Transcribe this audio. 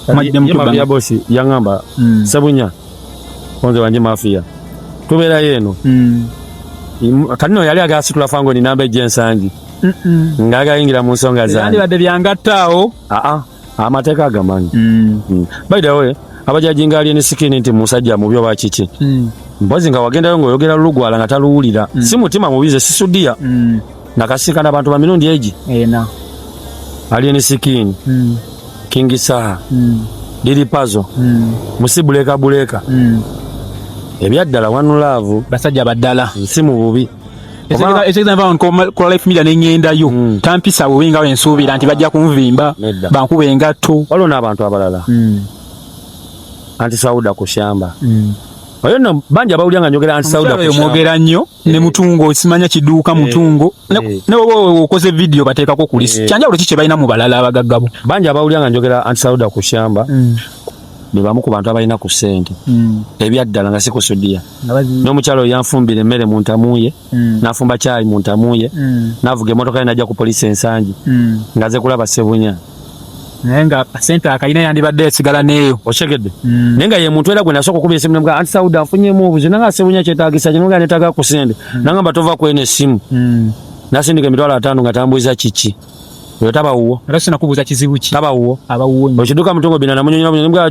Mafia boss yaŋŋamba, "Sebunya, onze wanje mafia tubeerayo eno." Kati no yali agala situla Fangoni namba ejja ensangi ng'agayingira mu nsonga zange. Yandibadde byangatta awo. Aa, amateeka agamanyi. By the way, abajajinga Alien Skin nti musajja mubi oba kiki, mpozi nga wagendayo ng'oyogera lugwala nga taluwulira, si mutima mubi. Ze sisudiya nakasinkana abantu ba mirundi egi. Ena. Alien Skin, King Saha, Lil Pazo, musi buleka buleka. Ebyaddala one love. Basajja baddala. Si mu bubi. Ekitegeeza nva kola Life Media neŋŋendayo, tampisa bubi nga wensuubira nti bajja kunvimba, Nedda. bankuba engatto. Waliwo n'abantu abalala, Anti Sauda Kushamba. Oyo nno bangi abawulira nga njogera Anti Sauda Omukyala oyo Kushamba. mwogera nnyo ne mutungo, simanya kiduuka mutungo. Ne bwoba okoze vidiyo bateekako ku list. Kyanjawulo ki kye balina mu balala abagaggabo? Bangi abawulira nga njogera Anti Sauda Kushamba be bamu ku bantu abalina ku ssente ebyaddala nga si kusudiya. N'omukyala oyo yanfumbira emmere mu ntamu ye, n'afumba caayi mu ntamu ye, n'avuga emmotoka ye n'ajja ku poliisi ensangi nga ze kulaba Sebunya. Naye nga sente akalina yandibadde esigala neeyo. Okyegedde? Naye nga ye muntu era gwe nasooka okuba esimu nemugaa, "Anti Sauda, nfunyemu obuzibu." Nanga, "Sebunya, kyetaagisa kino." Nga neetaaga ku ssente. Nangamba, "Tova ku eno essimu." Nasindika 50,000 nga tambuuza kiki. Oyo tabawuwo. Era sinakubuuza kizibu ki. Tabawuwo. Abawuwo. Okiduka mutungo bina namunyonyola.